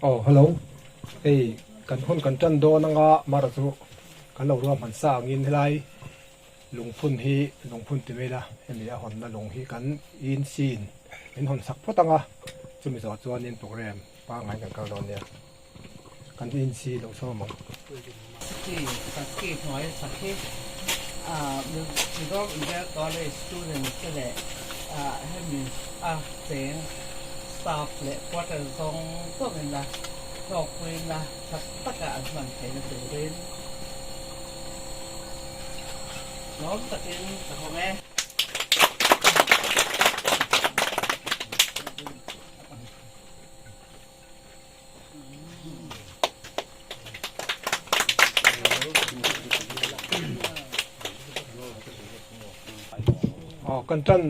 Aw hello, hei kan hun kan tan dawn anga mara chu kan lo ruahman sa angin helai lungphun hi lungphun ti mai ila hemi a hawnna lung hi kan in sin min hawn sak phawt anga chumi zawh chuanin program pangngai kan kal dawn nia kan in si lo sawm ang. City Sakhi hnuai Sakhi Mizoram India College students te leh hemi a cheng staff leh quarter zawng zawngin la hlawkpuiin la tha taka an hman theihna turin lawm takin ka hawng e. Aw kan tan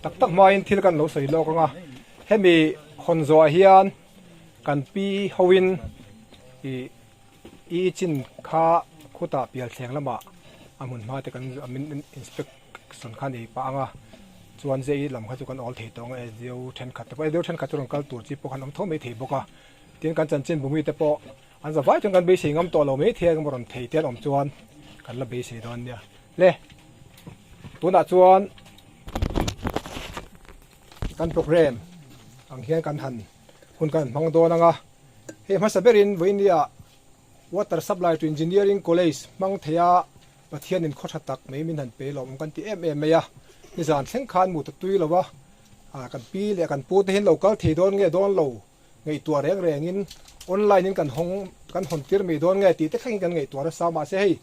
tak tak hmain thil kan lo sawi lawk anga hemi hawn zawhah hian kan pi hoin ih i chin kha khutah pial thleng lamah a hmun hma te kan inspection kha nei pah anga chuan zei lam kha chu kan awl thei tawh ang a SDO thenkhat te pawh SDO thenkhat chu rawn kal tur chi pawh khan awm tho mai thei bawk a tin kan chanchin bumi te pawh an za vai chuan kan beisei ngam tawh lo mai thei a engemaw rawn thei te an awm chuan kan la beisei dawn nia le tunah chuan kan program ang hian kan han hun kan hmang dawn ang a hei hmasa berin vawinia Water Supply to Engineering College hmang thei a, Pathianin khaw tha tak mai min han pe lawm kan ti em em mai a, nizan thleng khan mu ta tui lo a, kan pi leh kan pu te hian lo kal thei dawn nge dawn lo ngaihtuah reng rengin online in kan hawng kan hawn tir mai dawn nge tih te thlengin kan ngaihtuah nasa mahse hei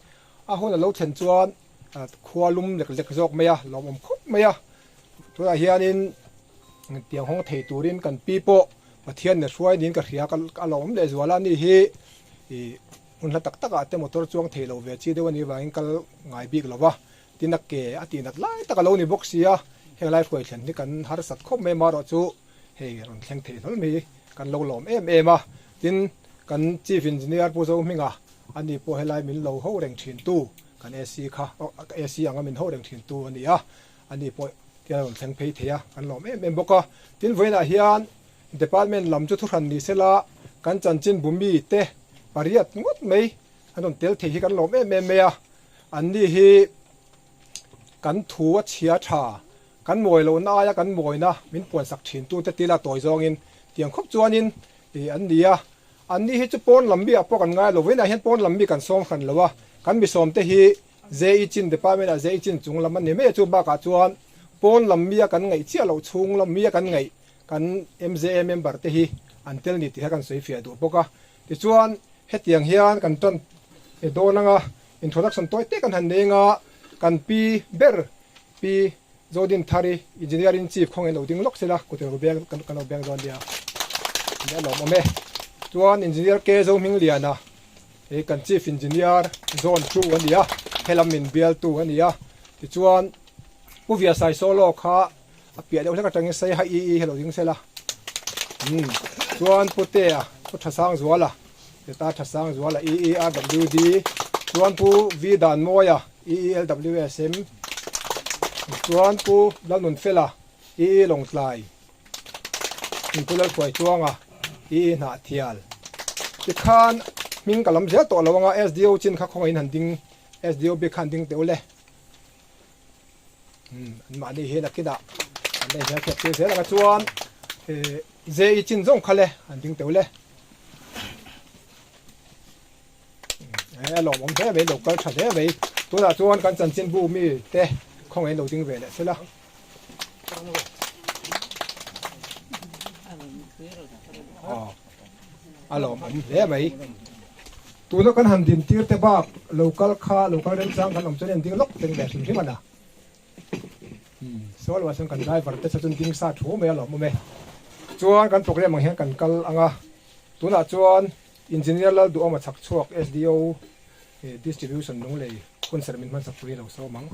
a hun a lo thlen chuan khua lum lek lek zawk mai a, lawmawm khawp mai a, tunah hianin tiang hawng thei turin kan pi pawh Pathian na hruai niin ka hria ka lawm leh zual a ni hi ih hmun hla tak tak ah te motor chuang thei lo ve chi deuh a nih vangin kal ngai bik lo va tin a ke a tih nat lai tak a lo ni bawk si a heng lai hruai thlen hi kan harsat khawp mai amaherawh chu hei rawn thleng thei hlawl mai kan lo lawm em em a tin kan chief engineer Pu Zohminga a ni pawh helai min lo ho reng thin tu kan AC kha AC anga min ho reng thin tu a ni a A ni pawh tian a rawn thleng phei thei a, kan lawm em em bawk a. Tin, vawiinah hian Department lam chu thuhran ni sela kan chanchin bumi te pariat ngawt mai an rawn tel thei hi kan lawm em em mai a. An ni hi kan thu a chhia tha, kan mawi lohna aia kan mawina min puansak thintute tila tawi zawngin tiang khawp chuanin an ni a. An ni hi chu pawn lam mi ah pawh kan ngai lo, vawiinah hian pawn lam mi kan sawm hran lo a, kan misawm te hi JE Chin Department ah JE Chin chung lam a ni mai a, chu bakah chuan pawn lam mia kan ngaih chiah loh chhung lam mia kan ngaih kan MJA member te hi an tel ni tih kha kan sawi fiah duh bawk a. Tichuan hetiang hian kan tan dawn anga introduction tawi te kan han nei anga kan pi ber Pi Zodin Thari Engineer in Chief khawngaih lo ding lawk sela kut ro beng kan lo beng dawn nia. Nia lawm awm e. Chuan Engineer K Zohmingliana Hei kan Chief Engineer Zone 2 a ni a, helam min bialtu a ni a. Tichuan Pu Viasai Solo kha a piah deuh hlek atangin Saiha EE hi lo ding sela. Umm chuan Pu Tea, Pu Thasangzuala, Teta Thasangzuala EE RWD, chuan Pu V Danmawia EE LWSM, chuan Pu Lalnunfela EE Lawngtlai. Pu Lalhruaichuanga i Hnahthial tikhan hming ka lam zel tawh lo anga SDO chin kha khawngaihin han ding SDO bik kha han ding teh ule an mahni hi nakinah an la inhnial thiam tir zel anga chuan JE chin zawng kha le han ding teh ule a lawmawm hle mai lo kal tha hle mai tunah chuan kan chanchinbu mi te khawngaihin lo ding ve leh sela. A lawmawm hle mai. Tuna kan han din tir te bak local kha local remchang kan awm chuan en ding lawk teng leh hrim hrim a na. Saw lo ah chuan kan driver te chu ding sa thu mai a lawmawm e. Chuan kan program ang hian kan kal ang a. Tunah chuan Engineer Lalduhawma chhak chhuak SDO Distribution Lunglei hunserh min hmansak pui lo sawm ang.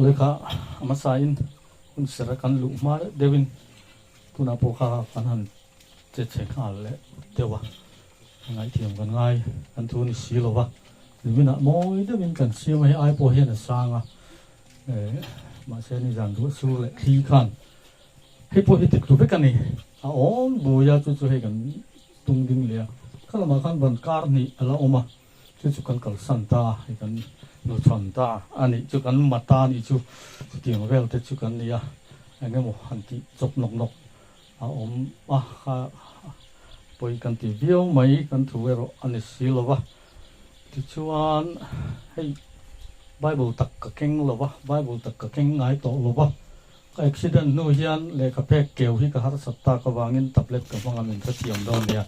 Lehkha a hmasain hun sera kan luh hma deuhin tunah pawh kha kan han che chhe nghal leh deuh a, ngaihthiam kan ngai kan thu ni si lo va, niminah mawi deuhin kan siam a, hei ai pawh hian a sang a, mahse nizan duh sur leh thli khan. Hei pawh hi dik tlu vek a ni. A awm bui a, chu chu hei kan tung ding leh a. Kha lamah khan ban kar hnih a la awm a, chu chu kan kalsan ta, hei kan hnuchhawn ta a nih chu, kan ma ta a nih chu, chutiang vel te chu kan ni a, eng emaw han tih chawp nawk nawk a awm a, kha pawi kan ti viau mai, kan thu erawh a ni si lo va. Tichuan hei Bible tak ka keng lo va, Bible tak ka keng ngai tawh lo va, Ka accident hnu hian lehkha pek keu hi ka harsat tak avangin tablet ka hmang a min hrethiam dawn nia.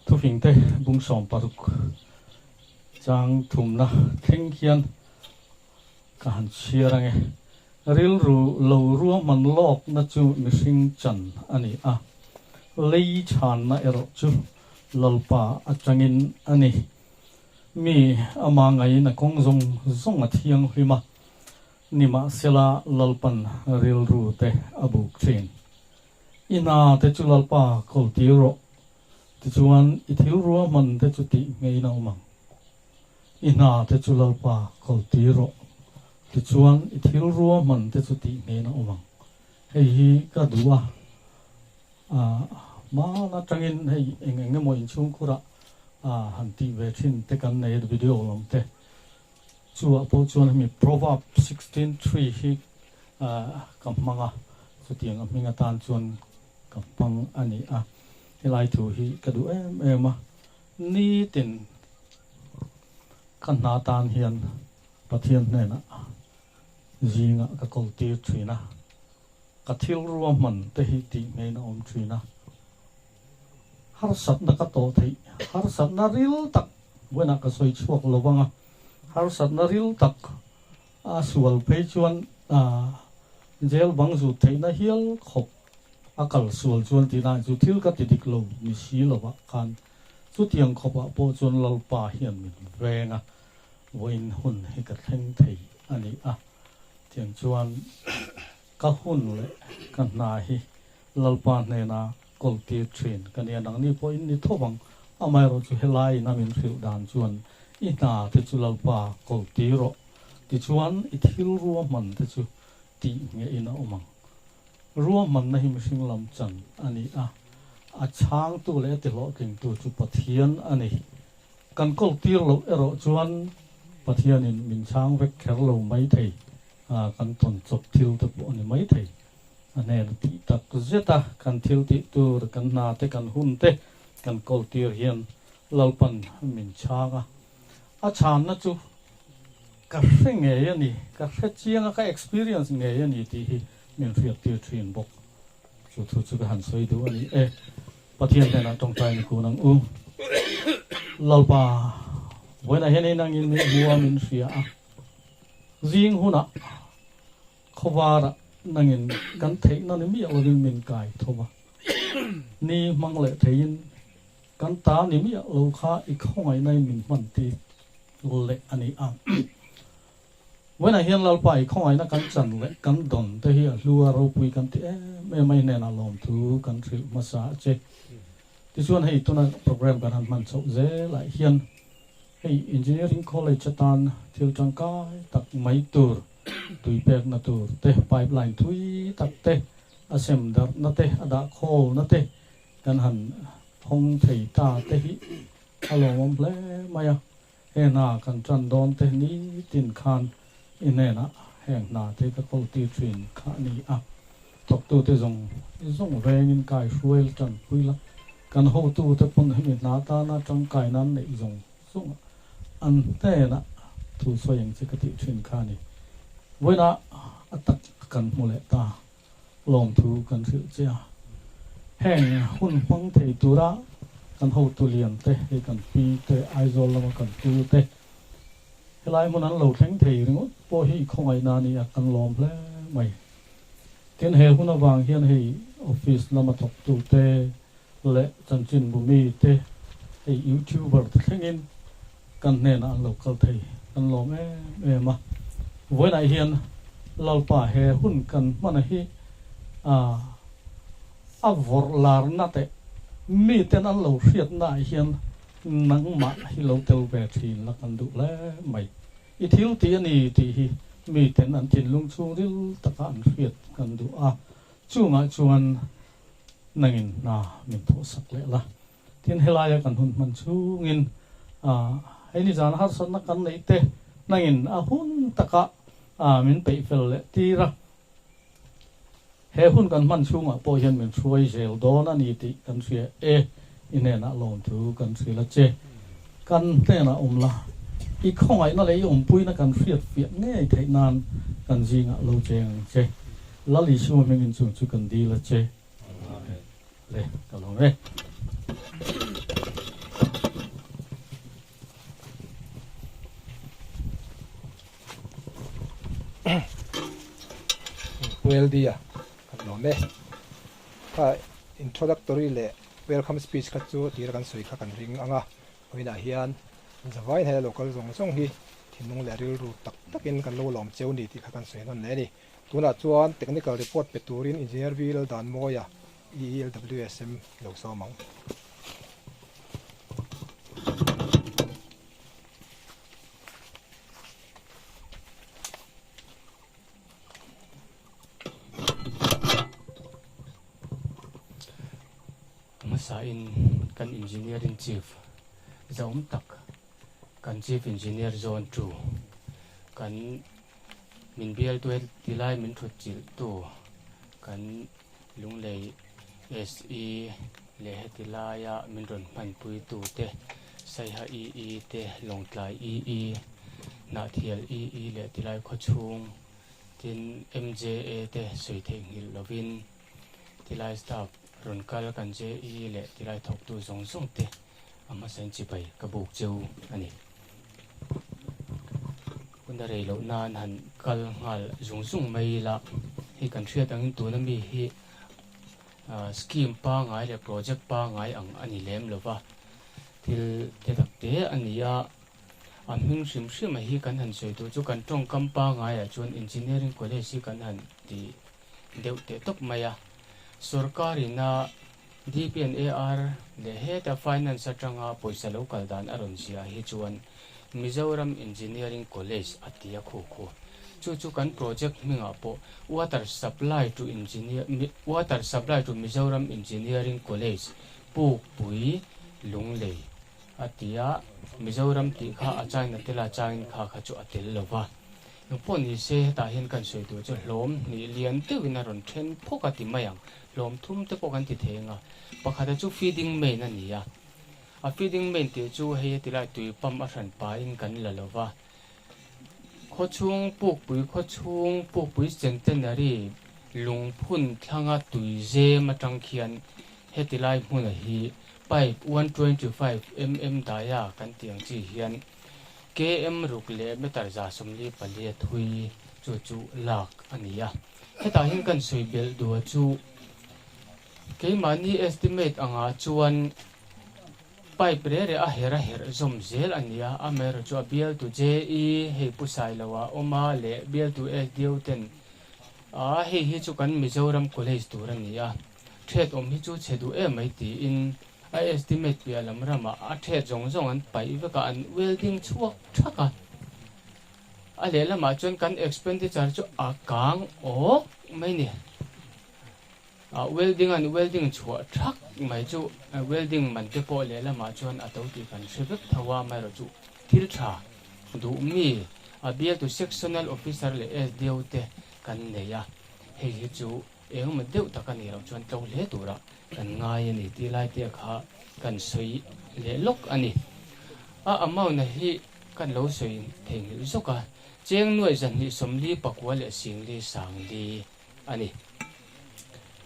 Thufing te bung 60 chang thumna thleng hian ka han chhiar ange. Rilru lo ruahman lawkna chu mihring chan a ni a, lei chhanna erawh chu Lalpa atangin a ni. Mi ama ngaiin a kawng zawng zawng a thianghlim a, Nimahsela Lalpan rilru te a buk thin. I hna te chu Lalpa kawl tir rawh, tichuan i thil ruahman te chu tih ngeiin a awm ang. I hna te chu Lalpa kawl tir rawh, tichuan i thil ruahman te chu tih ngeiin a awm ang. Hei hi ka duh a, hmaan atangin hei eng eng emaw inchhungkhurah han tih ve thin te kan nei a, video lam te. Chuah pawh chuan hemi Proverb 16:3 hi ka hmang a, chutiang a hming atan chuan ka hmang a ni a. Helai thu hi ka duh em em a, nitin ka hna tan hian Pathian hnenah zingah ka kawl tir thin a, ka thil ruahman te hi tih ngeiin a awm thin a. Harsatna ka tawh theih, harsatna ril tak buainah ka sawi chhuak lo vang a, harsatna ril tak a sual phei chuan jail bang zut theihna hial khawp a kal sual chuan tih lai chu thil ka ti dik lo ni si lovah khan chutiang khawpah pawh chuan Lalpa hian min veng a, vawiin hun hi ka thleng thei a ni a, tiang chuan ka hun leh ka hna hi Lalpa hnena kawltir thin ka nia nangni pawh in ni tho ang, amaherawhchu helai in a min hrilh dan chuan i hna te chu Lalpa kawltir rawh, tichuan i thil ruahman te chu tih ngheh in a awm ang. Ruahmanna hi mihring lam chan a ni a, a chhangtu leh a tihlawhtlingtu chu Pathian a ni. Kan kawltir loh erawh chuan Pathianin min chhang vek kher lo maithei, kan tawn chawp thil te pawh a ni maithei. A hnen tih tak zet a, kan thil tih tur, kan hna te, kan hun te kan kawl tir hian Lalpan min chhang a. A chhanna chu ka hre ngei a ni, ka hre chiang a, ka experience ngei a ni tih hi min hriat tir thin bawk. Chu thu chu ka han sawi duh a ni e. Pathian hnenah tawngtai ni kun ang u. Lalpa, vawiinah hian inangin min hmu a, min hria a. Zing hunah Khawvarah nangin kan theihna ni miah lovin min kai tho va, ni hmang leh theiin kan ta ni miah lo kha i khawngaihnain min hman ti leh a ni a. Vawiinah hian Lalpa i khawngaihna kan chan leh kan dawn te hi a hlu a, ropui kan ti em em a, i hnenah lawmthu kan hrilh hmasa a che. Tichuan hei tuna program kan han hman chhoh zelah hian hei Engineering College atan thil tangkai tak mai tur, tui pekna tur te, pipeline thui tak te, a sem darhna te, a dah khawlna te kan han hawng thei ta te hi a lawmawm hle mai a. He hna kan tan dawn te nitin khan i hnenah heng hna te ka kawl tir thin kha a ni a. Thawktute zawng zawng vengin kai hruail tanpui la, kan hotute pawn hemi hna tana tangkai nan neih zawng zawng an hnenah thu sawi ang che ka tih thin kha a ni. Vawiinah a tak kan hmu leh ta, lawmthu kan hrilh che a. Heng hun hmang thei tura kan hotu lian te, hei kan pi te, Aizawl lama kan pu te, helai hmun an lo thleng thei ringawt pawh hi khawngaihna a ni a, kan lawm hle mai. Tin, he hun avang hian hei office lama thawktute leh chanchinbu mite, hei youtuber te thlengin kan hnenah an lo kal thei, kan lawm em em a. Vawiinah hian Lalpa he hun kan hmana hi a vawrh larna teh miten an lo hriatnaah hian nangmah hi lo tel ve thin la kan duh hle mai. I thil tih a ni tih hi. miten an thinlung chhungril taka an hriat kan duh a, chungah chuan nangin hna min thawhsak leh la. Tin, helaia kan hun hman chhungin hei nizan harsatna kan neih te nangin a hun taka min peih fel leh tir a. He hun kan hman chhungah pawh hian min hruai zel dawn a ni tih kan hria e, i hnenah lawmthu kan hrilh a che. Kan hnenah awm la, i khawngaihna leh i awmpuina kan hriat fiah ngei theih nan kan zingah lo cheng ang che. Lal Isua hmingin chung chu kan dil a che. Amen. Le, ka lawm e. Weldy a kan lawm e. Kha introductory leh welcome speech kha chu tira kan sawi kha kan ring ang a, vawiinah hian zavain hei a lo kal zawng zawng hi thinlung leh rilru tak takin kan lo lawm cheu ni tih kha kan sawi nawn leh a ni. Tunah chuan technical report pe turin Engineer V Laldanmawia EELWSM lo sawm ang. Hmasain kan Engineering Chief zahawm tak kan Chief Engineer Zone 2 kan min bialtu heti lai min thutchilhtu kan Lunglei SE leh heti laia min rawn hmanpuitu te, Saiha EE te, Lawngtlai EE, Hnahthial EE leh tilai khawchhung tin MJA te sawi theihnghilh lovin tilai staff rawn kal kan JE leh tilai thawktu zawng zawng te a hmasain chibai ka buk cheu a ni. Hun a rei loh nan han kal nghal zung zung mai ila, hei kan hriat angin tuna mi hi scheme pangai leh project pangai ang a ni lem lo va, thil te tak te a ni a, a hming hrim hrim a hi kan han sawi tur chu kan tawngkam pangaiah chuan engineering college hi kan han ti deuh teh tawp mai a, sorkar ina DPNAR leh heta finance atanga pawisa lo kal dan a rawn ziah hi chuan Mizoram Engineering College a ti a khu khu. Chu chu kan project hmingah pawh Water Supply to Engineer Water Supply to Mizoram Engineering College Pukpui Lunglei a ti a, Mizoram tih kha a China tela changin kha kha chu a tel lo va. Engpawh ni se hetah hian kan sawi tur chu hlawm hnih lian deuhin a rawn then phawk a ti mai ang. Hlawm thum te pawh kan ti thei ang a, pakhata chu feeding main a ni a, a feeding main tih chu hei heti lai tui pump a hran pahin kan la lo va, khawchhung pukpui khawchhung pukpui centenary lungphun thlanga tui zem atang khian heti lai hmuna hi pipe 125 mm daia kan tih ang chi hian km ruk leh meter 144 thui chu chu lak a ni a. Hetah hian kan sawi belh duh chu keimahni estimate angah chuan pipe reh reh a her a herh zawm zel a ni a, amaherawhchu chu a bialtu JE hei Pu Sailoa awm a leh bialtu SDO ten a hei hi chu kan Mizoram College tur a ni a, ṭhet awm hi chu chhe duh em mai tiin a estimate piah lam ramah a ṭhet zawng zawng an paih vek a, an welding chhuak ṭhak a. A lehlamah chuan kan expenditure chu a kang awk mai ni. A welding an welding chhuah thak mai chu welding man te pawh lehlamah chuan a to tih kan hre vek tho a, amaherawh chu thil tha duh mi a bialtu sectional officer leh SDO te kan nei a, hei hi chu engemaw deuh tak a nih loh chuan tlo hle tura kan ngai a ni tih lai te kha kan sawi leh lawk a ni. A amount hi Kan lo sawi theihnghilh zawk a, cheng nuaih 244 leh 40 a ni.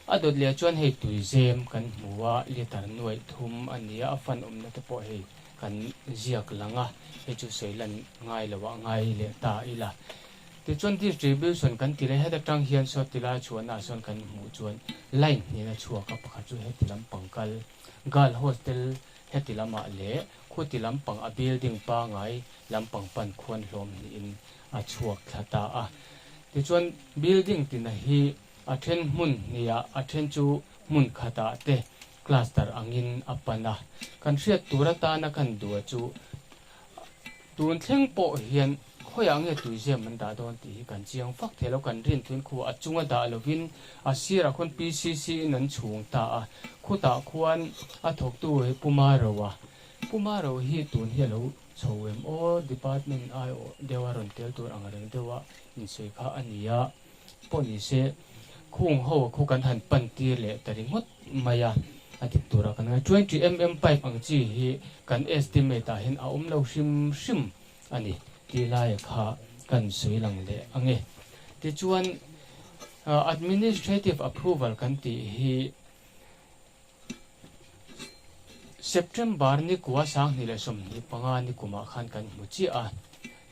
A dawt leh chuan hei tuizem kan hmu a, litre nuaih thum a ni a, a fan awmna te pawh hei kan ziak lang a, hei chu sawi lan ngai lo ah ngai leh ta ila. Tichuan distribution kan ti leh heta tang hian saw tilai chhuahna ah sawn kan hmuh chuan line hnihna chhuak a, pakhat chu heti lampang kal girl hostel heti lamah leh Khuti lampang a building pangai lampang pan khuan hlawm hnihin a chhuak thla ta a. Tichuan building tina hi a then hmun hniah a then chu hmun khatah te cluster angin a pan a. Kan hriat tur atana kan duh chu tun thleng pawh hian Khawiah nge tuizem an dah dawn tih hi kan chiang fak thei lo, kan rin thuin khu a chunga dah lovin a sirah khuan PCC in an chhung ta a, khutah khuan a thawktu hi Pu Maroa, Pu Maro hi tun hi a lo chho em aw, department aiawh deuha rawn tel tur ang reng deuha insawi kha a ni a, pawh ni se khung ho khu kan han pan tir leh ta ringawt mai a, a dik turah kan ngai. 20mm pipe ang chi hi kan estimate ah hian a awm lo hrim hrim a ni tih laia kha kan sawi lang leh ang e. Tichuan administrative approval kan tih hi September ni kua 2025 ni kumah khan kan hmu chiah a,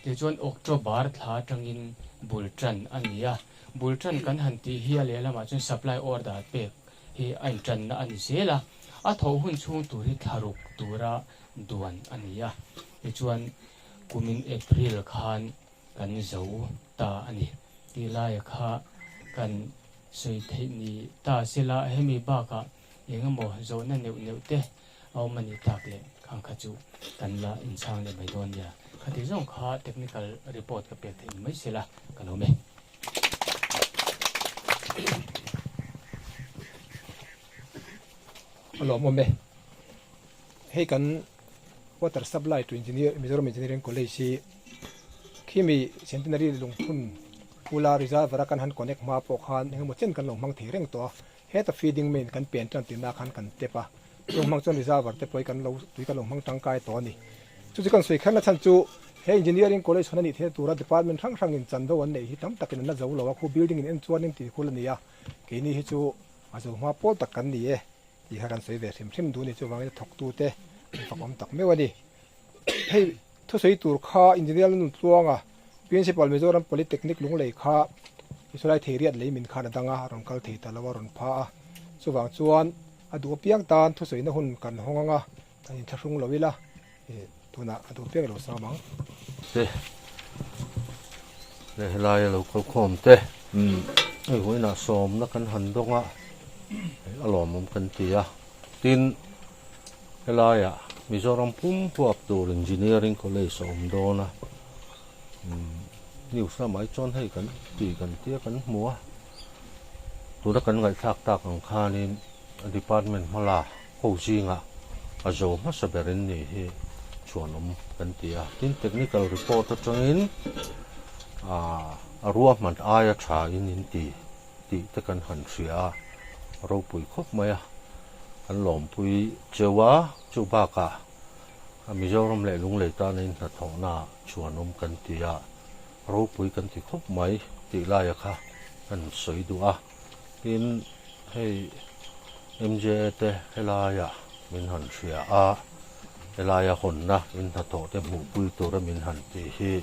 tichuan October thla atangin bul tan a ni a, bul tan kan han tih hi a lehlamah chuan supply order pek hi a intanna a ni zel a, a thawh hun chhung tur hi thla ruk tura duan a ni a, tichuan kumin April khan kan zo ta a ni tih laia kha kan sawi theih ni ta sela hemi bakah eng emaw zawhna neuh neuh te a awm a nih tak leh khang kha chu kan la inchhang leh mai dawn nia. Khati zawng kha technical report ka pek theih ni mai sela ka lo me. A lawmawm e. Hei kan Water Supply to Engineer Mizoram Engineering College hi khimi Centenary lungphun pula reservoir a kan han connect hma pawh khan engemaw chen kan lo hmang thei reng tawh a, heta feeding main kan pen tan tihna khan kan tep a, chung hmang chuan reservoir te pawh hi kan lo tui kan lo hmang tangkai tawh a ni. Chu chu kan sawi kherna chhan chu he Engineering College hawn a nih theihna tura department hrang hrangin chanvo an neih hi tam takin an la zo lo a, khu building in en chuanin tih khul a ni a, keini hi chu a zo hma pawl tak kan ni e. Tih kha kan sawi ve hrim hrim duh a ni, chuvangin a thawktute an fakawm tak meuh a ni. Hei thusawi tur kha Engineer Lalnuntluanga, Principal Mizoram Polytechnic Lunglei kha Isolai Theiriat lei min khan a dang a, a rawn kal thei ta lo a rawn pha a. Chuvang chuan a duh apiang tan thusawina hun kan hawng ang a, kan inthlahrung lo ila, tunah a duh apiang i lo sam ang. Te leh helai a lo kal khawm te hei vawiinah sawmna kan han dawng a a lawmawm kan ti a tin helaiah Mizoram pum huap tur engineering college a awm dawn a news lamah hi chuan hei kan ti kan tia kan hmu a tuna kan ngaihthlak tak ang khanin department hmala ho zingah a zo hmasa ber in nih hi chhuanawm kan ti a. Tin, technical report atangin aah a ruahman aia tha in in ti tih te kan han hria a, ropui khawp mai a, kan lawmpui cheu a, chu bakah a Mizoram leh Lunglei tana in hnathawhna ah chhuanawm kan ti a, ropui kan ti khawp mai tih laia kha kan sawi duh a. Tin, hei MJA te helaia min han hria a, helaia hawnna in hnathawh te hmuhpui tura min han tih hi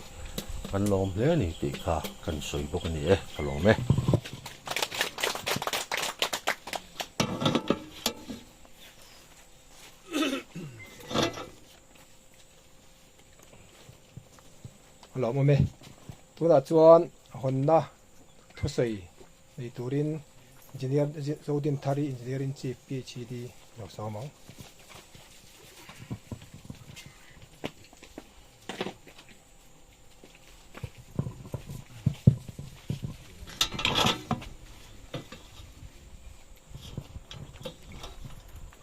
kan lawm hle a ni tih kha kan sawi bawk a ni e, ka lawm e. A lawmawm e. Tunah chuan hawnna thusawi nei turin Engineer Zodinthari Engineering Chief PHED lo sawm ang.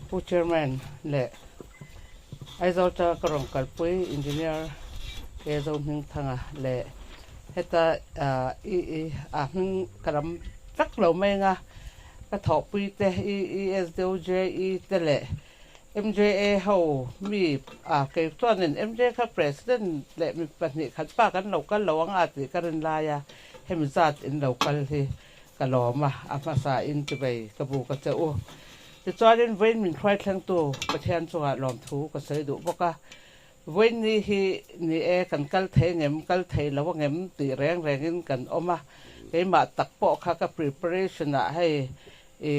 Pu Chairman leh Aizawl atanga ka rawn kalpui Engineer K Zohmingthanga leh heta i i a hming ka lam vek lo mai anga ka thawhpui te i i S D O J E te leh MJA ho mi a kei chuanin MJA kha President leh mi pahnih khat bak an lo kal lo ang a tih ka rin lai a hemi zat in lo kal hi Ka lawm a, a hmasa in ti vei ka bu ka che u. Tichuanin vawiin min hruai thlengtu Pathian chungah lawmthu ka sawi duh bawk a. Vawiin ni hi ni e, kan kal thei ngem, kal thei lo angem tih reng rengin kan awm a. Keimah tak pawh kha ka preparation ah hei i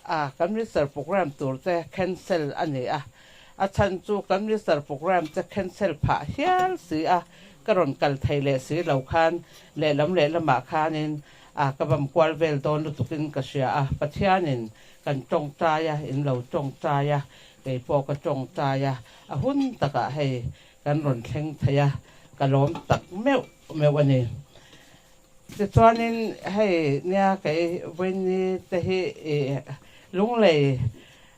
a kan Mister program tur te cancel a ni a. A chhan chu kan Mister program te cancel phah hial si a, ka rawn kal thei leh si lo khan lehlam lehlamah khanin A ka vam kual vel dawn lutukin ka hria a, Pathianin kan tawngtai a, in lo tawngtai a, kei pawh ka tawngtai a, a hun takah hei kan rawn thleng thei a, ka lawm tak meuh meuh a ni. Tichuanin hei nia kei vawiini te hi ih Lunglei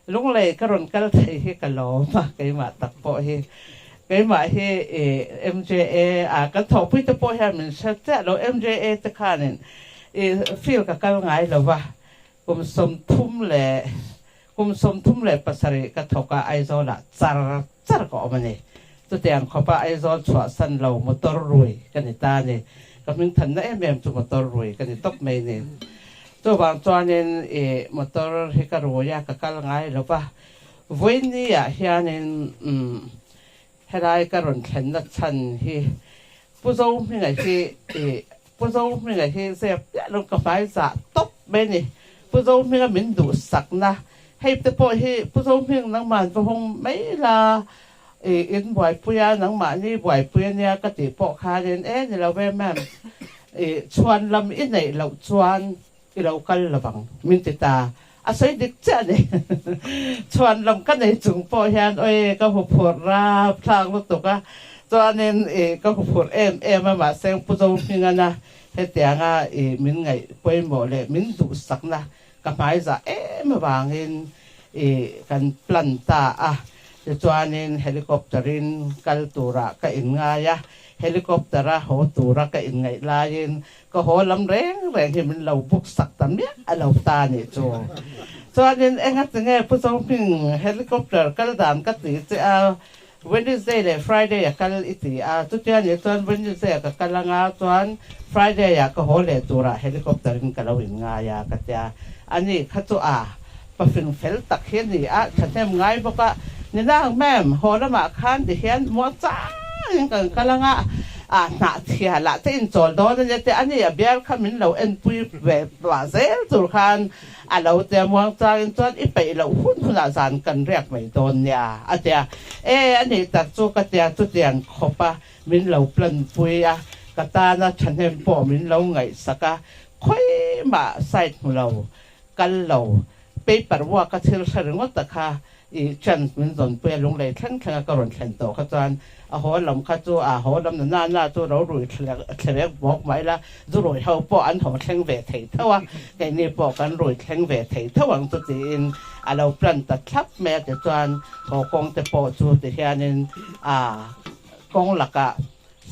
Lunglei ka rawn kal thei hi ka lawm a, keimah tak pawh hi keimah hi ih MJA a kan thawhpui te pawh hian min hre chiah lo MJA te khanin ih field ka kal ngai lo va kum 37 kum 37 ka thawk a Aizawlah char char ka awm a ni. Chutiang khawpa Aizawl chhuahsan lo motor rui ka ni ta a ni. Ka hmingthanna em em chu motor rui ka ni tawp mai ni. Chuvang chuanin i motor hi ka rui a, ka kal ngai lo va. Vawiini-ah hianin umm helai ka rawn thlenna chhan hi Pu Zohminga hi i Pu Zohminga hi zep piah lo ka hmai zah tawp mai ni. Pu Zohminga min duhsakna hei te pawh hi Pu Zohming nangman va hawng mai la i in buaipui a nangmahni buaipui a nia ka tih pawh khanin e ni lo ve ma'am i chhuan lam i neih loh chuan i lo kal lovang min ti ta a sawi dik chiah a ni. Chhuan lam ka nei chung pawh hian awi ka huphurh rap thlak lutuk a, chuanin i ka huphurh em em a mahse Pu Zohmingana hetianga i min ngaih pawimawh leh min duhsakna ka hmaizah em avangin i kan plan ta a, tichuanin helicopter-in kal turah ka inngai a, helicopter-a haw tura ka inngaih laiin Ka haw lam reng reng hi min lo book sak ta miah a lo ta nih chu. Chuanin enga tinge Pu Zohming helicopter kal dan ka ti che a, Wednesday leh Friday a kal i ti a, chutia nih chuan Wednesday ah ka kal anga chuan Friday ah ka haw leh turah helicopter in ka lo in ngai a ka tia. Ani kha chu a pafing fel tak hi a ni a, thahnem ngai bawk a, ni nang ma'am, haw lamah khan ti hian muang changin kan kal anga, a hnah chhia lah te inchawl dawn a nia te, ani a bial kha min lo enpui ve pah zel tur khan a lo tia muang changin chuan i peih loh hun hunah zan kan riak mai dawn nia a tia, e ani tak chu ka tia chutiang khawp a min lo plan pui a, ka tana thahnem pawh min lo ngaihsak a, khawimah side hmu lo. Kal lo. Paper work a thil hre ringawt a kha i chance min zawn pui a lunglei thleng thleng a ka rawn thlen tawh kha chuan a haw lam kha chu a haw lam na na na chu ro rui thlevek bawk mah ila zu rui ho pawh an haw thleng ve thei tho a keini pawh kan rui thleng ve thei tho ang chu tiin a lo plan ta thlap mai a tichuan haw kawng te pawh chu tihianin a kawng lakah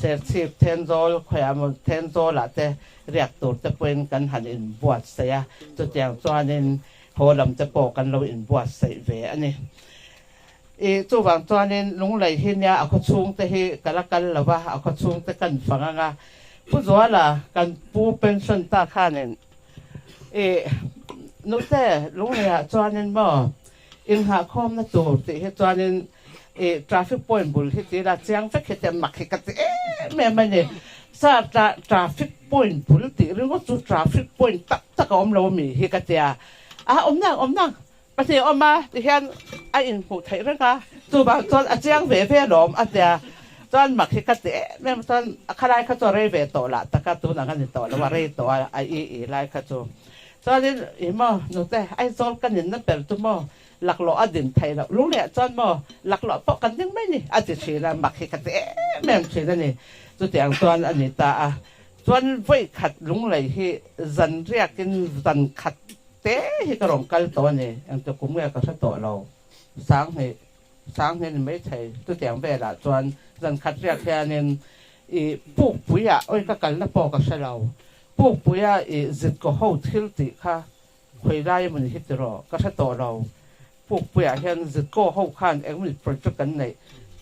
Serchhip Thenzawl khawiah maw Thenzawlah te riak tur te pawhin kan han inbuatsaih a, chutiang chuanin haw lam te pawh kan lo inbuatsaih ve a ni. I chuvang chuanin Lunglei hi nia a khawchhung te hi ka la kal lo va, a khawchhung te kan fang ang a. Pu Zuala kan pu pension ta khanin i nute Lungleiah chuanin maw Inghahkhawmna tur tih hi chuanin i traffic point bul hi tih ila chiang vek hi te mak hi ka ti em em a ni. Sir, traffic point bul tih ringawt chu traffic point tak tak a awm lo ami hi ka tia. A awm nang, awm nang, pahnih a awm a ti hian a inhmuh theih reng a, chuvang chuan a chiang ve ve alawm a tia. Chuan mak hi ka ti em em a, chuan a khalai kha chu a rei ve tawh lah tak a, tunah khan ni tawh lo a, rei tawh a, a i i lai kha chu. Chuanin ih maw nute Aizawl ka ninna ber chu maw laklawh a din theih loh lungleh chuan maw laklawh pawh kan ding mai ni a ti thin a, mak hi ka ti em em thin a ni. Chutiang chuan a ni ta a, chuan vawi khat lunglei hi zan riakin zan khat te hi ka rawn kal tawh a ni, engti kum nge ka hre tawh lo, 2000 2000 ni maithei chutiang velah chuan zan khat riak hianin ih pukpuiah awi ka kalna pawh ka hre lo. Pukpuia i zitkaw ho thil tih kha khawi lai emawni hi tiraw ka hre tawh lo. Pukpuiah hian zitkaw ho khan engmawni project an neih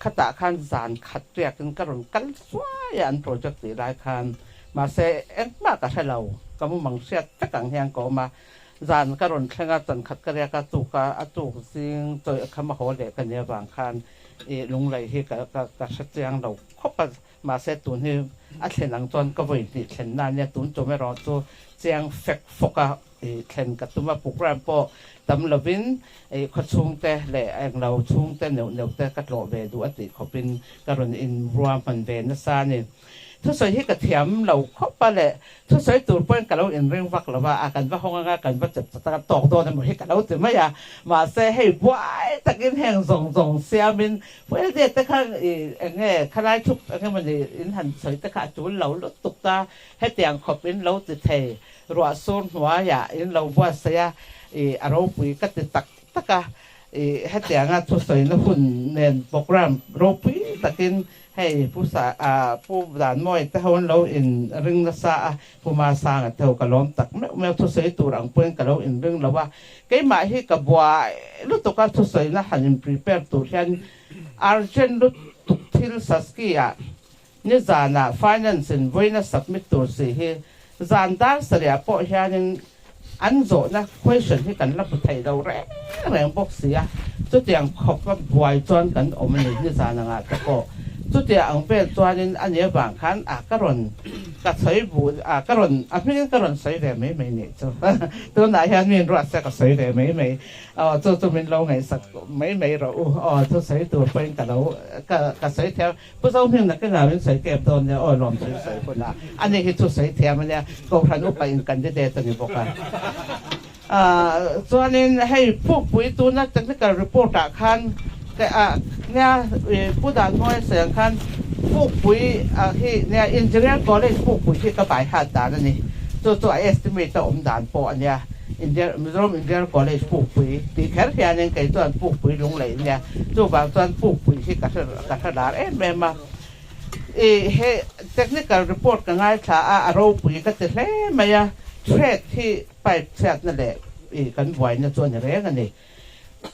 khatah khan zan khat riakin ka rawn kal suai a an project tih lai khan. Mahse engmah ka hre lo, ka mumang hriat vek ang hian ka awm a. Zan ka rawn thleng a, zan khat ka riak a, tuk a, a tuk zing chawi a kham a haw leh ka nia vang khan i lunglei hi ka ka ka hre chiang lo khawp a. Mahse tun hi a thlen ang chuan ka vawi hnih thlen na ania, tun tum erawh chu chiang fek fawk a i thlen ka tum a, program pawh tam lovin i khawchhungte leh englo chhungte neuh neuh te ka tlawh ve duh a tih khawpin ka rawn inruahman ve nasa a ni. Thusawi hi ka thiam lo khawp a le, thusawi tur pawhin ka lo inring vak lo va, a kan va hawng anga kan va chep chat anga tawk dawn emaw hi ka lo ti mai a. Mahse hei buai takin heng zawng zawng siamin Fuel te kha i eng nge khalai thup eng emawni in han sawi te kha a tul lo lutuk ta, hetiang khawp in lo ti thei ruah sur hnuaiah in lo buatsaih a, i a ropui ka ti tak tak a, i hetianga thusawina hun nen programme ropui takin hei Pu Sa ah Pu Danmawi te ho an lo in ring nasa a, Pu Masanga te ho ka lawm tak meuh meuh thusawi tur ang pawhin ka lo in ring lo a, keimah hi ka buai lutuk a thusawina han in prepare tur hian urgent lutuk thil Saski ah Nizanah Finance in vawiina submit tur si hi zan dar sarih ah pawh hianin an zawhna question hi kan la hmu thei lo reng reng bawk si a, chutiang khawpa buai chuan kan awm a ni nizan angah te pawh. Chutiang ang vel chuanin a ni avang khan a ka rawn ka sawi bu a ka rawn a hmingin ka rawn sawi ve mai mai nih chu tunah hian mi inruat se ka sawi ve mai mai. Aw chu chu min lo ngaihsak mai mai rawh u aw chu sawi tur pawhin ka lo ka ka sawi thiam Pu Zohming nakin ah min sawi kep dawn nia aw lawm thil sawi hun ah ani hi chu sawi thiam ania Kohhran upa in candidate ani bawk a chuanin hei Pukpui tuna technical report ah khan nia Pu Danhmawia sawi ang khan Pukpui hi nia Engineer College Pukpui hi ka bai hat dan ani chu chu a estimate a awm dan pawh ania. India Mizoram Indian College Pukpui tih kher hianin kei chuan Pukpui lunglei nia chuvang chuan Pukpui hi ka hre ka hre lar em em a. I he technical report ka ngaithla a, a ropui ka ti hle mai a, thread hi pipe chhiatna leh i kan buaina chu a ni reng a ni.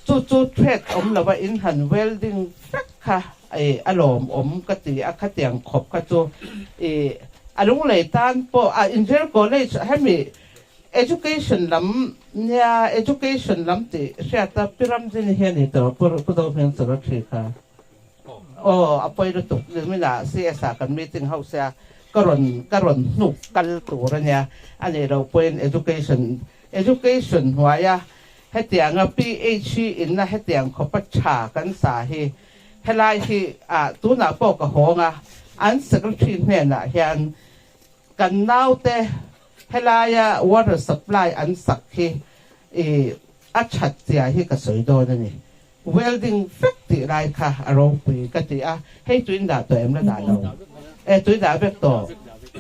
Chu chu thread awm lova in han welding vek kha i a lawmawm ka ti a, khatiang khawp kha chu i a lunglei tan pawh a Indian College hemi Education lam nia education lam tih hriat a Pi Ramzini hi a ni tawh Pu Pu Zohming chu rawt hri kha aw a pawi lutuk nimin ah CS ah kan meeting ho sia ka rawn ka rawn hnuk kal tur a nia a nih loh pawhin education education hnuaia hetianga PHE inna hetiang khawpa tha kan sa hi helai hi ah tunah pawh ka hawng a an secretary hnenah hian Kan naute helaia water supply an sak hi i a that zia hi ka sawi dawn a ni. Welding vek tih lai kha a ropui ka ti a, hei tuin dah tawh em la dah lo? E tui dah vek tawh.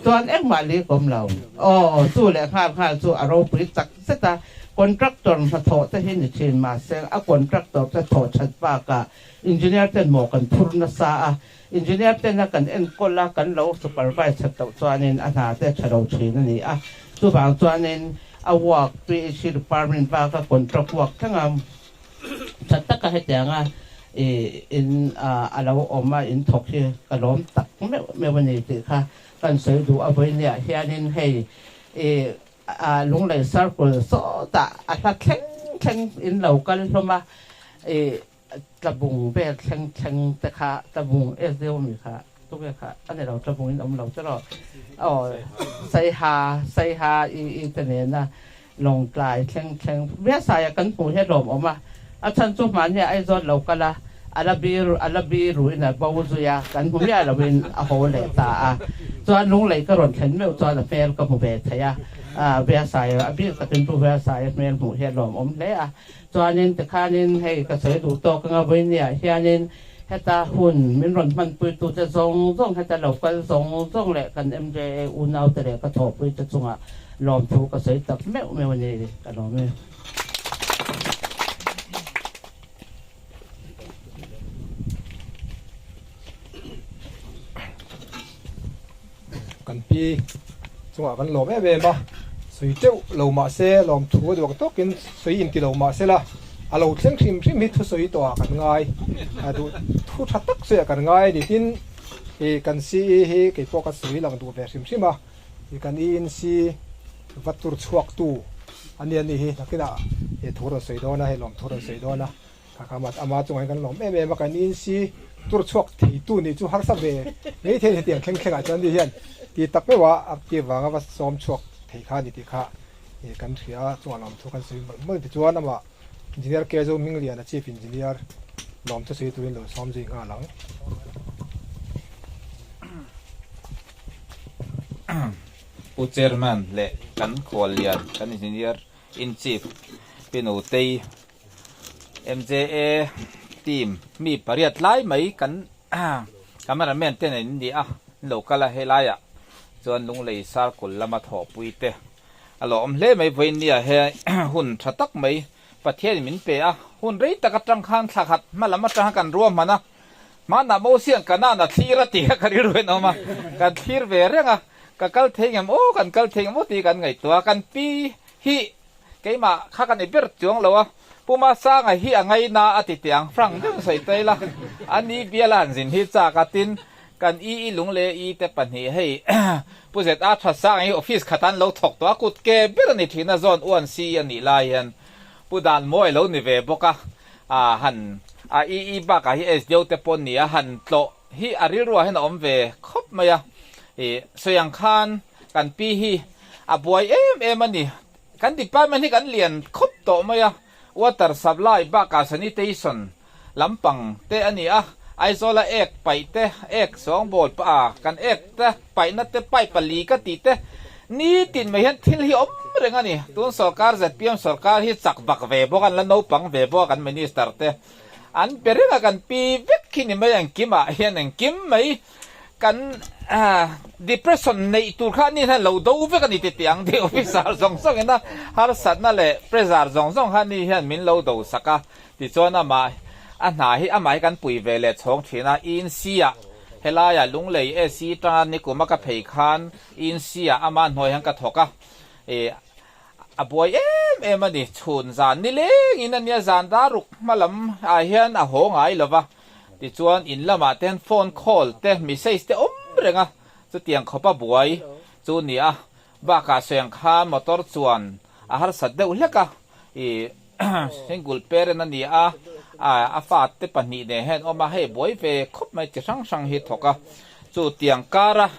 Chuan engmah lih ka awm lo. Aw chu leh nghal nghal chu a ropui chak zet a, contractor hnathawh te hi ni thin mahse a contractor te thawh that bakah engineer ten maw kan phur nasa a, Engineer tena kan enkawl a, kan lo supervise that loh chuanin a hna te tha lo thin a ni a. Chuvang chuanin a work, PHE department baka contract work thleng a, tha taka hetianga in a lo awm a, in thawk hi ka lawm tak meuh meuh a ni tih kha kan sawi duh a. Vawinia hianin hei Lunglei Circle sawtah a hla thleng thleng in lo kal hlawm a, Tlabung vel thleng thleng te kha Tlabung SDO mi kha tunge kha a ni lo Tlabung in awm lo che rawh aw Saiha Saiha i i te nena Lawngtlai thleng thleng Biasaia kan hmuh hi a lawmawm a a chhan chu hmahnia Aizawl lo kal a a la bir a la bir ruin a bo zui a kan hmu miah loin a haw leh ta a chuan Lunglei ka rawn thlen meuh chuan a hmel ka hmu ve thei a Biasaia a bik takin Pu Biasaia hmel hmuh hi a lawmawm hle a. Chuanin tikhanin hei ka sawi duh tawk anga vawinia hianin heta hun min rawn hmanpuitute zawng zawng heta lo kal zawng zawng leh kan MJA unaute leh ka thawhpuite chungah lawmthu ka sawi tak meuh meuh a ni ka lawm e. Kan pi chungah kan lawm em em a, sawi teuh lo mah se lawmthu a duak tawkin sawi inti lo mah se la, a lo thleng hrim hrim hi thusawi tawhah kan ngai, a duh thu tha tak sawiah kan ngai a ni. Tin, ih kan CE hi kei pawh ka sawi lang duh ve hrim hrim a, ih kan ENC va tur chhuaktu a nia ni hi nakinah ih thu rawn sawi dawn a, hei lawmthu rawn sawi dawn a. Kha ama chungah hian kan lawm em em a, kan inc tur chhuak theitu nih chu harsa ve mai thei a ni hetiang thleng thlengah chuan ni hian ti tak meuh a a ti vanga va sawm chhuak thei kha a ni tih kha kan hria a, chungah lawmthu kan sawi mawlh mawlh tichuan amah Engineer Kezo Hmingliana Chief Engineer lawmthu sawi turin lo sawm zui nghal ang. Pu Chairman leh kan khuallian kan Engineer in Chief Pi Nutei MJA team mi pariat lai mai kan cameraman te nen in ni a, an lo kal a helaiah chuan Lunglei Circle lama thawhpui te a lawm hle mai vawiin nia he hun tha tak mai Pathianin min pe a, hun rei tak atang khan thla khat hma lam atanga kan ruahman a, hmanah Mosian Kanaan a thlir a ti a ka rilru en awm a, kan thlir ve reng a, ka kal thei ngem aw, kan kal thei ngem aw tih kan ngaihtuah a, kan pi hi keimah kha ka ni ber chuang lo a, Pu Masanga hi a ngaina a ti teh ang, Frank deuh sawi ta ila, a ni biala han zin hi chak a, tin kan i i lung leh i te pahnih hei Pu ZA Thasanga hi office khat an lo thawk tawh a, kut ke ber a ni thin a, zawn uan si a nih lai hian Pu Dan Mawi lo ni ve bawk a, a han a i i bakah hi SDO te pawh ni a, han tlawh hi a rilruah hian a awm ve khawp mai a, i sawi ang khan kan pi hi a buai em em a ni, kan department hi kan lian khawp tawh mai a, water supply bakah sanitation lampang te a ni a, Aizawla ek paih te, ek sawngbawl pah a kan ek te paihna te pipe pali ka tih te nitin mai hian thil hi awm reng a ni. Tun sorkar zpm sorkar hi chak vak ve bawk a, an la naupang ve bawk a kan minister te an pe reng a, kan pi vek khi ni mai engkimah hian engkim mai kan depression neih tur kha ani hian lo do vek a ni titi ang tih officer zawng zawng ina harsatna leh pressure zawng zawng kha ani hian min lo do sak a. Tichuan amah a hna hi amah hi kan pui ve leh chhawng thin a, Insi-ah helaiah Lunglei AC tanga nikum a ka phei khan Insi-ah ama hnuai hian ka thawk a, ih a buai em em a ni, chhun zan nilengin a nia zan dar ruk hma lam ah hian a haw ngai lo va, tichuan in lamah te hian phone call te message te awm reng a, chutiang khawp a buai chu ni a, bakah sawiang khan motor chuan a harsat deuh hlek a, ih. Single parent a ni a, a fate pahnih nen hian awm a, hei buai ve khawp mai chi hrang hrang hi thawk a, chu tiang kara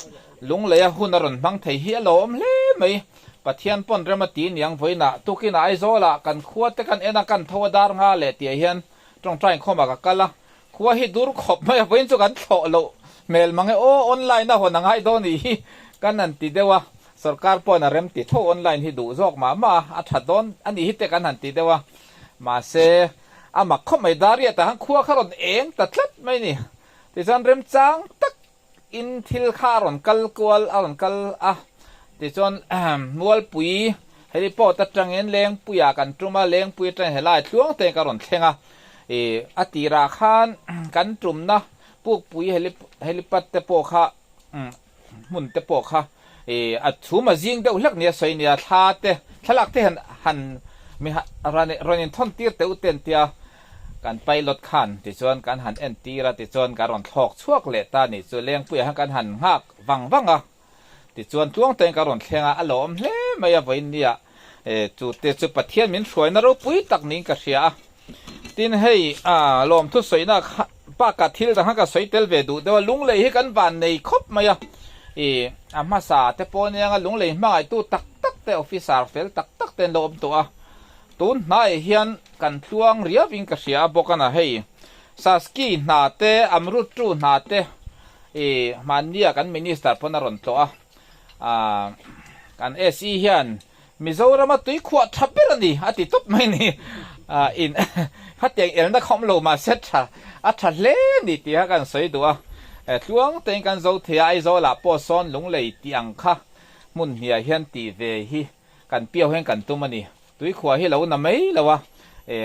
Lungleia hun a rawn hmang thei hi a lo awm hle mai. Pathian pawn rem a ti niang vawiinah tukinah Aizawlah kan khua te kan en a, kan tho a dar nga leh tih ah hian tawngtai inkhawmah ka kal a, khua hi dur khawp mai a, vawiin chu kan thlawh loh hmel mang e aw, online a hawn a ngai dawn nih hi kan han ti deuh a. Sorkar pawhin a rem ti tho online hi duh zawk mah mah a, a tha dawn a nih hi te kan han ti deuh a, mahse a mak khawp mai Dariat ah khan khua kha rawn eng ta tlat mai ni. Tichuan remchang tak in thil kha a rawn kal kual a rawn kal a, tichuan Mualpui heliport atangin Lengpuiah kan tum a, Lengpui atangin helai tluang te ka rawn thleng a, ih a tirah khan kan tumna Pukpui helipad te pawh kha hmun te pawh kha ih a chhum a zing deuh hlek nia sawi nia thla te thlalak te han han mi rawn rawn inthawn tir teuh te an tia kan pilot khan tichuan kan han en tir a tichuan kan rawn thlawk chhuak leh ta nih chu Lengpuiah hian kan han nghak vang vang a tichuan tluang tein kan rawn thleng a a lawm hle mai a vawiin nia chu te chu Pathian min hruaina ropui tak niin ka hria a. Tin hei lawmthu sawina kha bakah thil dang kha ka sawi tel ve duh deuh a, lunglei hi kan van nei khawp mai a, ih a hmasa te pawh nia anga lunglei hmangaihtu tak tak te officer fel tak tak te an lo awm tawh a, tun hnaiah hian kan tluang riau in ka hria a bawk a na hei Saski hna te Amrutru hna te ih hmannia kan minister pawn a rawn tlawh a, ah kan SE hian Mizorama tui khuah tha ber a ni a ti tawp mai ni. In khatiang elna kha awm lo mahse tha a tha hle a ni tih kha kan sawi duh a. Tluang tein kan zo thei a, Aizawlah pawh sawn lunglei tih ang kha hmun hniah hian tih ve hi kan piau hian kan tum a ni. Tui khuah hi lo na mai lo a,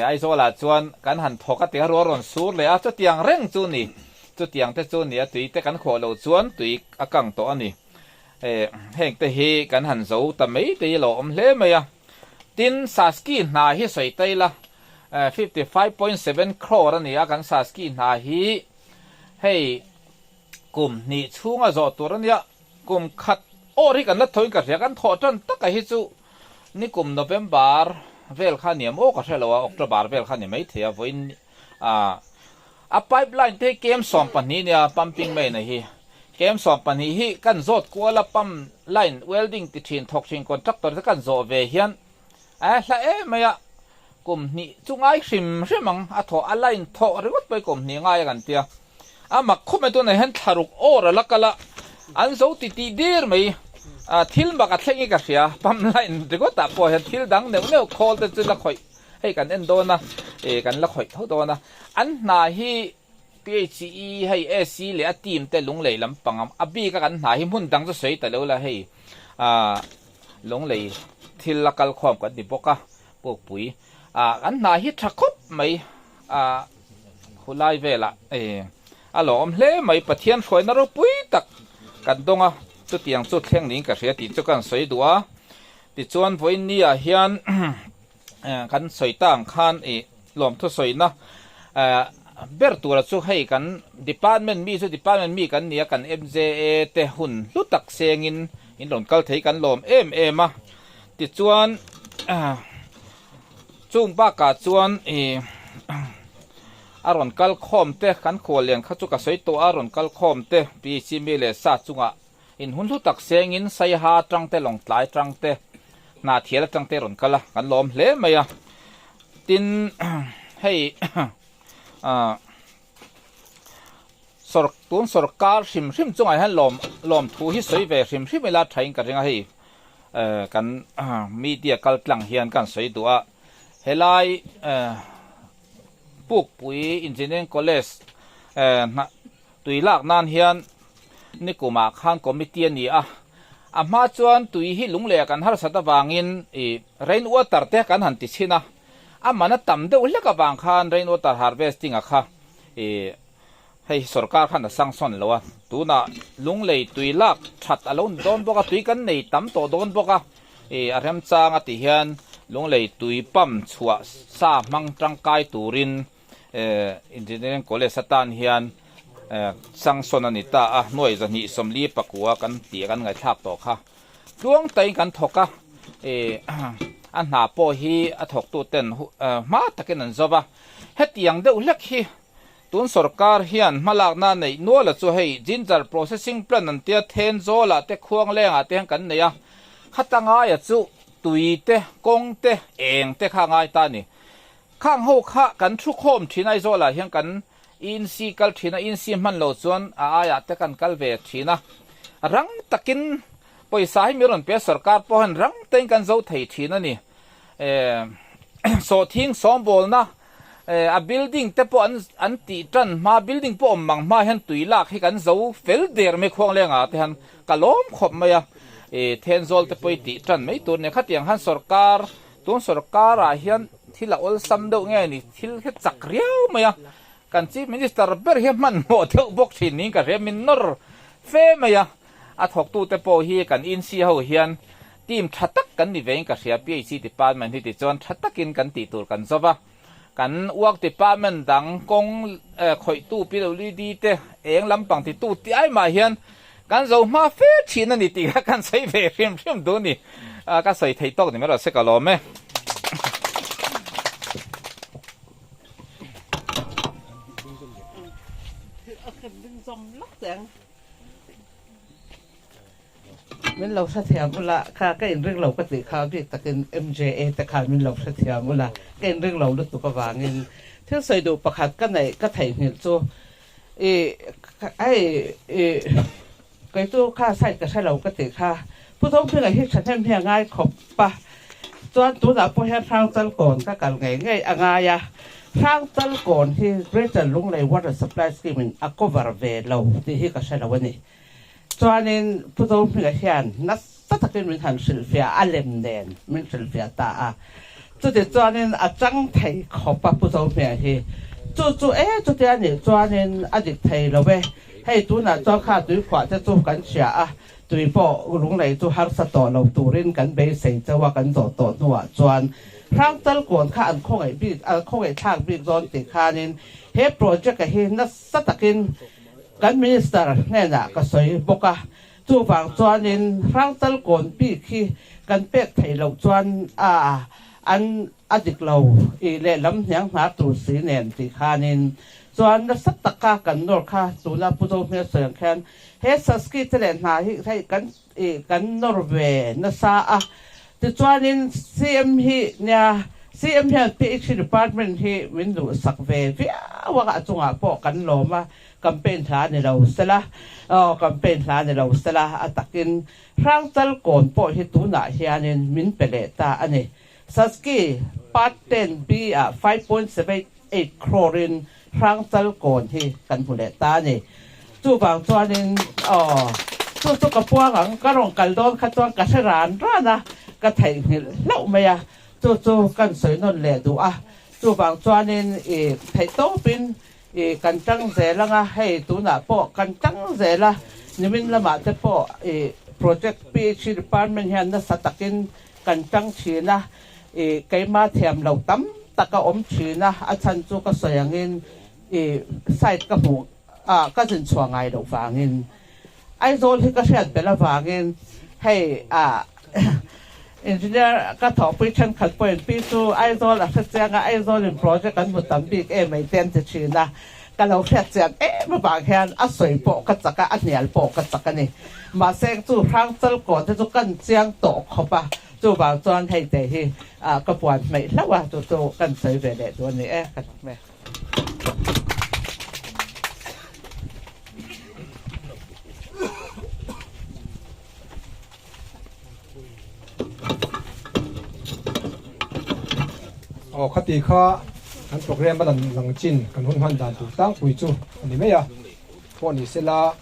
Aizawlah chuan kan han thawk a tih a rual rawn sur leh a, chutiang reng chu ni. Chutiang te chu ni a, tui te kan khuah loh chuan tui a kang tawh a ni. Heng te hi kan han zo ta mai te hi lo awm hle mai a. Tin, Saski hna hi sawi ta ila, 55.7 crore a ni a, kan Saski hna hi hei kum hnih chhunga zawh tur a nia, kum khat awr hi kan la thawiin ka hria, kan thawh tan taka hi chu nikum November vel kha ni em aw ka hre lo a, October vel kha ni maithei a, vawiin a pipeline te hi kem 12 nia pumping main a hi. Kem 12 hi kan zawt kual a pump line welding ti thin thawk thin contractor te kan zawh ve hian a hla em mai a, kum hnih chu ngai hrim hrim ang a thawh a line thawh ringawt pawh hi kum hnih ngai a kan tia. A mak khawp mai tunah hian thlaruk awr a la kal a, an zo ti tih dir mai. Thil mak a thleng i ka hria, pump line ringawtah pawh hian thil dang neuh neuh khawl te chu la khawih hei kan en dawn a, kan la khawih tho dawn a. An hna hi PHE hei AC leh a team te lunglei lampang a bik a kan hna hi hmun dang chu sawi ta lo la hei lunglei thil la kal khawm kan ni bawk a pukpui kan hna hi tha khawp mai khulai velah a lawm hle mai Pathian hruaina ropui tak kan dawng a chutiang chu thleng niin ka hria tih chu kan sawi duh a tichuan vawiin ni ah hian kan sawi ta ang khan ih lawmthu sawina ber tura chu hei kan department mi chu department mi kan nia kan MJA te hun hlu tak sengin in rawn kal thei kan lawm em em a tichuan chung bakah chuan ih a rawn kal khawm te kan khuallian kha chu ka sawi tawh a rawn kal khawm te PHC mi leh sa chungah In hun hlu tak sengin Saiha atang te Lawngtlai atang te Hnahthial atang te rawn kal a, kan lawm hle mai a. Tin, hei sawr tun sawrkar hrim hrim chungah hian lawm lawm thu hi sawi ve hrim hrim ila thain ka ring a hei kan media kal tlang hian kan sawi duh a. Helai Pukpui Engineering College Tui lak nan hian nikumah khan committee a ni a, a hma chuan tui hi lungleh ah kan harsat avangin ih rain water te kan han ti chhin a, a man a tam deuh hlek avang khan rain water harvesting a kha ih hei hi sorkar khan a sanction lo a, tunah lunglei tui lak that a lo ni dawn bawk a, tui kan nei tam tawh dawn bawk a, ih a remchang a ti hian lunglei tui pump chhuah sa hmang tangkai turin Engineering College atan hian sanction a ni ta a, nuai 249 kan tih kan ngaihthlak tawh kha. Tluang tain kan thawk a, a hna pawh hi a thawktu ten hma takin an zo va. Hetiang deuh hlek hi tun sorkar hian hmalakna neih nual a chu hei ginger processing plant an tia Thenzawl ah te Khuangleng ah te hian kan nei a, khata ngaia chu tui te, kawng te, eng te kha a ngai ta a ni. Khang ho kha kan thu khawm thin Aizawl ah hian kan insi kal thin a, insi hman lo chuan a aiah te kan kal ve thin a, rang takin pawisa hi mi rawn pe a sorkar pawh hian rang tein kan zo thei thin a ni. Sawhthing sawmbawlna a building te pawh an an tih tan hma building pawh awm mang hma hian tui lak hi kan zo fel der mai khuang lengah te hian ka lawm khawp mai a, Thenzawl te pawh i tih tan mai tur nia khatiang khan sorkar Tun sorkarah hian thil a awlsam deuh nge ni, thil hi chak riau mai a, kan Chief Minister ber hi hmanhmawh deuh bawk thin niin ka hria, min nawr fe mai a, a thawktute pawh hi kan insi ho hian team tha tak kan ni vein ka hria, PHC department hi tichuan tha takin kan tih tur kan zawv a, kan work department dang kawng khawihtu PWD te eng lampang titu tih ai mah hian Kan zo hma fe thin a ni tih kha kan sawi ve hrim hrim duh a ni. Ka sawi thei tawk ni mai rawh se ka lawm e. Min lo hrethiam ula, kha ka inring lo ka tih kha bik takin MJA te khan min lo hrethiam ula, ka inring lo lutuk avangin thil sawi duh pakhat ka neih ka theihnghilh chu I hei i kei chu kha side ka hre lo ka tih kha Pu Zohminga hi thahnem hi a ngai khawp a, chuan tunah pawh hian Hrangchalkawn ka kal ngei ngei a ngai a, Hrangchalkawn hi Greater Lunglei Water Supply Scheme in a cover ve lo tih hi ka hre lo a ni. Chuanin Pu Zohminga hian nasa takin min han hrilhfiah a lem nen min hrilhfiah ta a. Chuti chuanin a chang thei khawp a Pu Zohminga hi. Chu chu e chutia nih chuanin a dik thei lo e. Hei tunah chuan kha tuikhuah te chu kan hria a, tui pawh lunglei chu harsa tawh lo turin kan beisei chauh a kan zawh tawh hnuah chuan Hrangchalkawn kha an khawngaih bik an khawngaihthlak bik dawn tih khanin he project a hi nasa takin Kan Minister hnenah ka sawi bawk a, chuvang chuanin Hrangchalkawn bik hi kan pek theih loh chuan a an a dik lo i lehlam hniang hnar tur si nen tih khanin chuan nasa taka kan nawr kha tuna Pu Zohmel sawi ang khian he Saski te leh hna hi hei kan i kan nawr ve nasa a, tichuanin CM hi nia CM hian PHE department hi min duhsak ve viau a, a chungah pawh kan lawm a. Campaign hla ni lo sela, aw campaign hla ni lo sela, a takin Hrangchal kawn pawh hi tunah hianin min pe leh ta a ni. Saski Part 10B ah 5.78 crore in Hrangchal kawn hi kan hmu leh ta a ni. Chuvang chuanin aw chu chu ka puang ang, ka rawn kal dawn kha chuan ka hre ran ran a, ka theihnghilh hlauh mai a, chu chu kan sawi nawn leh duh a. Chuvang chuanin i theihtawpin I kan tang zel anga hei tunah pawh kan tang zel a, nimin lamah te pawh i project PHE department hian nasa takin kan tang thin a, i keima thiam lo tam tak a awm thin a, a chhan chu ka sawi angin i site ka hmuh a ka zin chhuah ngai loh vangin Aizawl hi ka hriat belh avangin hei ah Engineer ka thawhpui thenkhat pawhin pi chu Aizawl a hre chiang a, Aizawl in project an hmu tam bik em mai te an ti thin a, ka lo hriat chian em avang hian a sawi pawh ka chak a, a hnial pawh ka chak a ni. Mahse chu Hrangchal kawn te chu kan chiang tawh khawp a, chuvang chuan hei te hi ka puan hmeih hlauh a, chu chu kan sawi ve leh duh a ni e ka ti. Aw khati kha kan program a lan lang chin kan hun hman dan tur tlangpui chu a ni mai a, pawh ni sela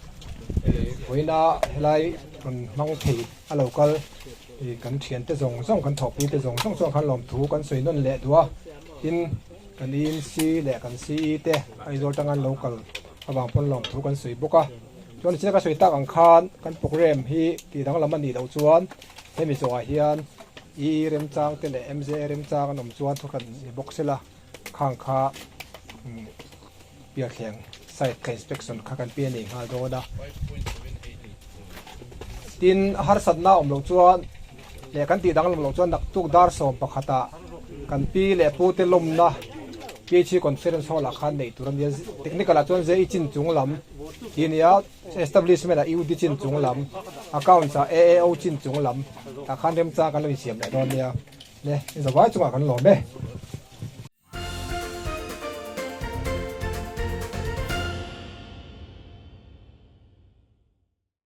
vawiina helai rawn hmang thei a lo kal kan thiante zawng zawng kan thawhpui te zawng zawng chuan khan lawmthu kan sawi nawn leh duh a, tin kan EMC leh kan CE te Aizawl tanga an lo kal avang pawn lawmthu kan sawi bawk a. Chuan nichina ka sawi tak ang khan kan program hi tih danglam a nih loh chuan hemi zawhah hian EE remchang te leh MJA remchang an awm chuan thu hran ni bawk sela khang kha pialthleng site kha inspection kha kan pe nei nghal dawn a. Tin harsatna awm loh chuan leh kan tih danglam loh chuan naktuk dar 11 ah kan pi leh pu te lawmna PHE conference hall ah khan neih tur a nia technical ah chuan JE chin chung lam tih a ni a establishment ah UD chin chung lam accounts ah AAO chin chung lam tah khan remchang kan lo insiam leh dawn nia le in zavai chungah kan lawm e.